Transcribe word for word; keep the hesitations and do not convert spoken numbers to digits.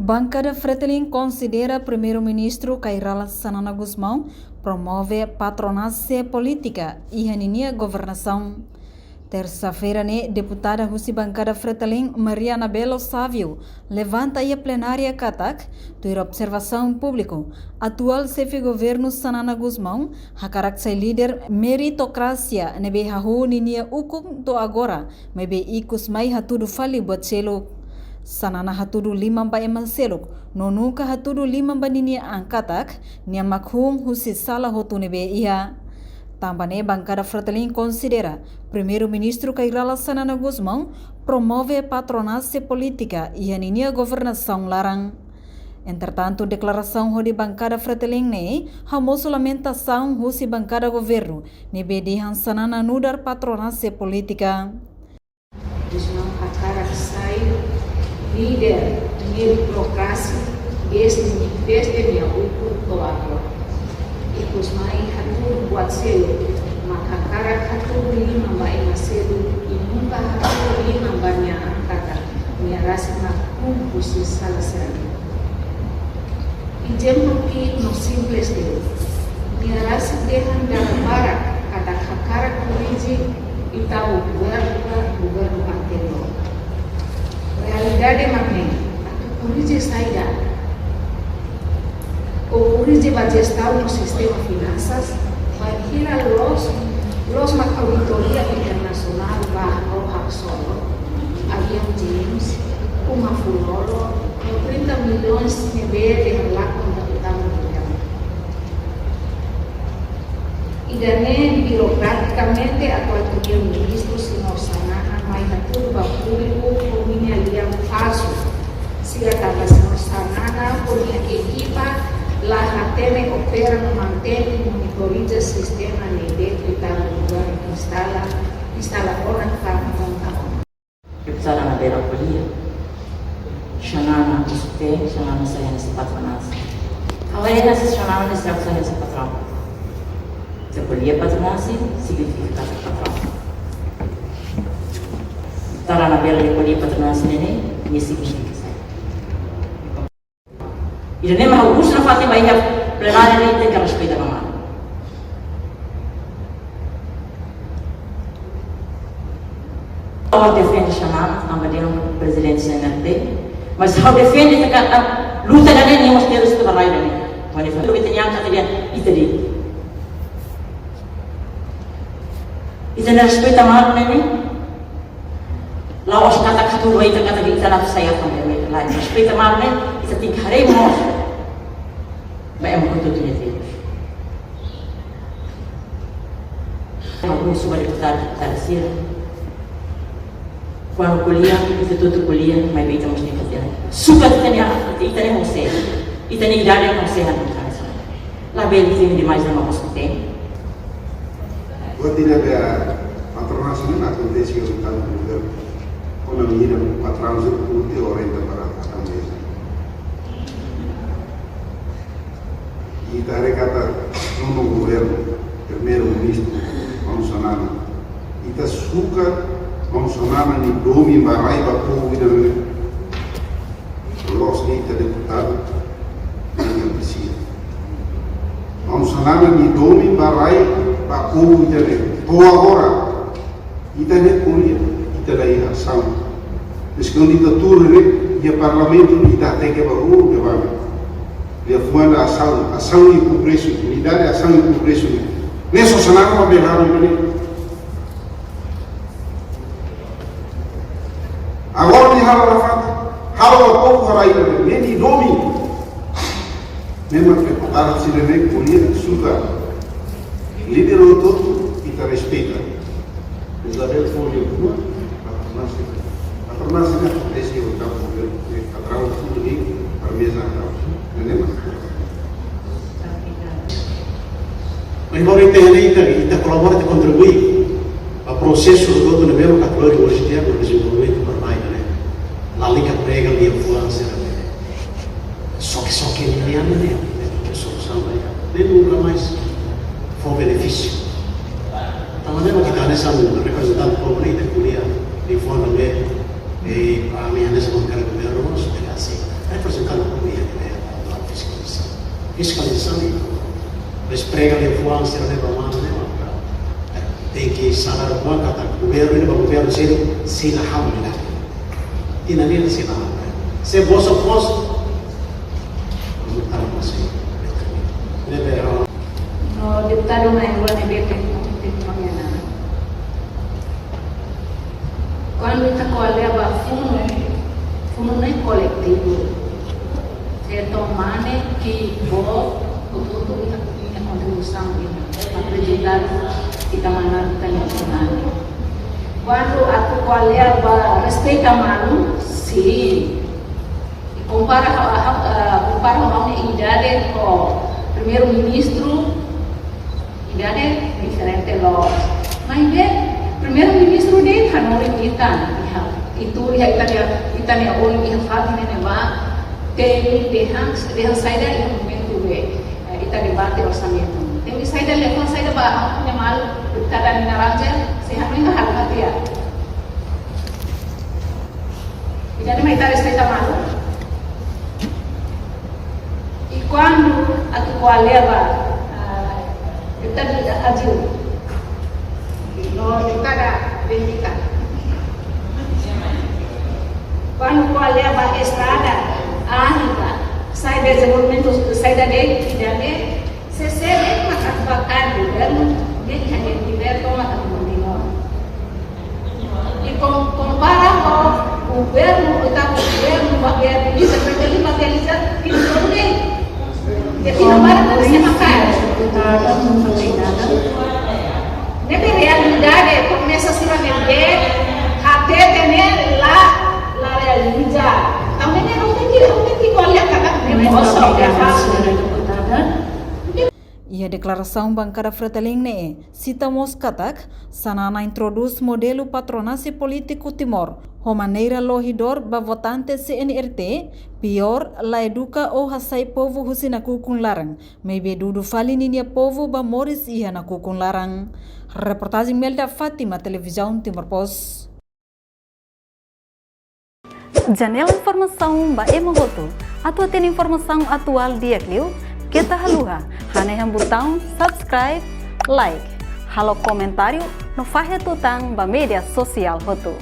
Bankada Fretilin konsidera Primeiru-Ministru Kay Rala Xanana Gusmão promove patronase polítika iha ninia governasaun. Tersa-feira ne'e, deputada husi bankada Fretilin, Mariana Belo Savio, levanta iha plenária katak, tuir observasaun públiku, atuál xefe governu Xanana Gusmão hakarak sai líder meritokrasia ne'ebé hahú ninia ukun to'o agora, maibé ikus mai hatudu fali buat seluk. Xanana hatudu liman ba ema seluk, no nunka hatudu liman ba ninia an katak, nia mak hun husi sala hotu ne'ebé iha. Tanba ne'e bankada Fretilin konsidera Primeiru-Ministru Kay Rala Xanana Gusmão promove patronase polítika iha ninia governasaun laran. Entretantu, deklarasaun hodi bankada Fretilin ne'e hamosu lamentasaun husi bankada governu ne'ebé dehan Xanana nu'udar patronase polítika. Gusmão hakarak sai líder meritokrasia desde, desde nia ukun to'o agora. Ikus mai hatudu buat seluk, mak hakarak hatudu liman ba ema seluk, i nunka hatudu liman ba nia an katak nia rasik mak hun husi sala sira-ne'e. Ezemplu ki'ik no simples de'it. Nia rasik dehan dala barak katak hakarak korrije ita-boot governu, governu anteriór. Realidade mak ne'e, atu korrije saida? Ou korrije ba jestaun no sistema finansas, bainhira loos, loos mak auditoria internasionál ba rohak solo, aviaun James, uma fulolo, no trinta milhões ne'ebé dehan lakon kapitál mundiál. Ida-ne'e birokratikamente atuál Primeiru-Ministru señór Xanana mai hatudu ba públiku ho ninia lian falsu. Sira tanba señór Xanana ho nia ekipa la hatene opera no mantein monitoriza sistema ne'ebé deputadu governu instala, instala ona ka monta ona. Deputada Anabela ko'alia, Xanana, isto é, Xanana sai hanesan patronase. Agora, ita sei Xanana, ita sei hanesan patraun. Se ko'alia patronase, signifika patraun. Deputada Anabela ko'alia patronase ne'e, ne'e signifika saida? Ida-ne'e mak ha'u husu nafatin ba iha plenária ne'e, tenke respeita ba malu. Ha'u defende Xanana, tanba dehan prezidente C N R T, mas ha'u defende katak luta ida-ne'e nia mós terus ita ba rai ida-ne'e. Ha'u defende, ita-nia angka ita dehan, ita dehan. Ita-nia respeita malu ne'e, la'ós katak hatudu ita katak ita la sai atan bele, lae. Respeita malu ne'e, ita tenke haree mós ba ema hotu-hotu nia terus. Ha'u husu ba deputadu, deputada sira. Kuandu ko'alia, ita hotu-hotu ko'alia, maibé ita mós tenke hatene. Sukat ita-nia, ita-nia ha'u sei, ita-nia idade ha'u sei, ha'u sei. Labele ita demais nama mós tenke. Buat ida-ne'ebé patronase ne'e akontese iha ita-nia governu. Kona-ba ita-nia patraun sira hotu-hotu orienta para ita-nia meza. Ita haree katak nonu governu, Primeiru-Ministru, maun Xanana. Ita sukat maun Xanana nia domin ba rai ba povu ida-ne'e. Loos de'it ita deputadu, ita presiza. Maun Xanana nia domin ba rai ba povu ida-ne'e. To'o agora, ita-nia ko'alia, ita la iha asaun. Mezki ita tuur ne'e, iha parlamentu, ita hateke ba rua, ita ba. Liafuan asaun, asaun i progresu, unidade, asaun i progresu. Ne'e só Xanana mak bele halo ne'e. Agora nia halo nafatin, halo ba povu haraik ne'e, nia domin. Memang ke para sira ne'e ko'alia suka. Líder hotu-hotu ita respeita. Isabel ko'alia rua, patronase. Patronase ne'e akontese iha ita-nia governu, patraun tuur ne'e, para meza ha'u. Ne'e mak. Mas embora ita, ita, ita kolabora, ita kontribui ba prosesu hotu-hotu ne'ebé mak atu lori ohin dia ba dezenvolvimentu ba rai ne'e. Lalika prega liafuan sira ne'e. Só ke, só ke ne'e, ne'e, ne'e, ne'e solusaun ba ita. Ne'e nunka mais fó benefísiu. Tanba ne'e mak ita hanesan reprezentante povu ne'e ita ko'alia liafuan ne'e, eh, ami hanesan bankada governu, nós tenke aseita. Reprezentante Fiskalizasaun, mas prega liafuan sira ne'e ba manu ne'e maka tenke sadar ba katak governu ne'e ba governu sira, sira halo ne'e. Tina ne'e sira halo. Se boso pos, no deputadu na'in-rua ne'ebé, kuandu ita ko'alia ba funu, funu ne'e koletivu. Se to'o mane ki'ik, hotu-hotu iha, iha kontribuisaun, iha aprezentadu ita manán ita-nia funu. Kuandu atu ko'alia ba respeita malu, sin. Kompara ho, ho, eh, kompara ho ha'u-nia idade ho Primeiru-Ministru, idade diferente loos. Maibé Primeiru-Ministru de'it hanorin ita, iha, itu iha ita-nia, ita-nia oin iha fatin ne'ebá, temi dehan, dehan saida iha momentu ne'ebé, eh, ita debate orsamentu. Temi saida, liafuan saida ba ha'u-nia maluk, deputada Nina Rangel, se hanoin ka halo hadi'a. Jadi, mai ita respeita malu. I kuandu atu ko'alia ba, ah, deputada Aziu. No, deputada Benedita. Kuandu ko'alia ba estrada, ah, ita. Saida dezenvolvimentu, saida de'it, ida-ne'e, se sebe maka bakal governu, ne'e hanya governu maka governu. I kom-, kompara ho governu, ita governu, ba governu, bisa terjadi, ba governu, bisa, tidak boleh. Jadi, nomor itu bisa makan. Ne'ebé realidade, promesa sira ne'ebé, hatete ne'e la, la realiza. Tanba ne'e, não tem que, não tem que olhar cada vez. Iha deklarasaun bankada Fretilin ne'e, sita mós katak, Xanana introdús modelu patronase polítiku Timor, ho maneira lohidór ba votante C N R T, piór, la eduka ou hasai povu husi nakukun laran, maibé dudu fali ninia povu ba moris iha nakukun laran. Reportajen Melda Fátima, Televizaun Timor Post. Janela informasaun ba ema hotu. Atu hatene informasaun atuál di'ak liu, keta haluha hanehan butaun subscribe, like, halo komentáriu no fahe tutan ba média sosiál hotu.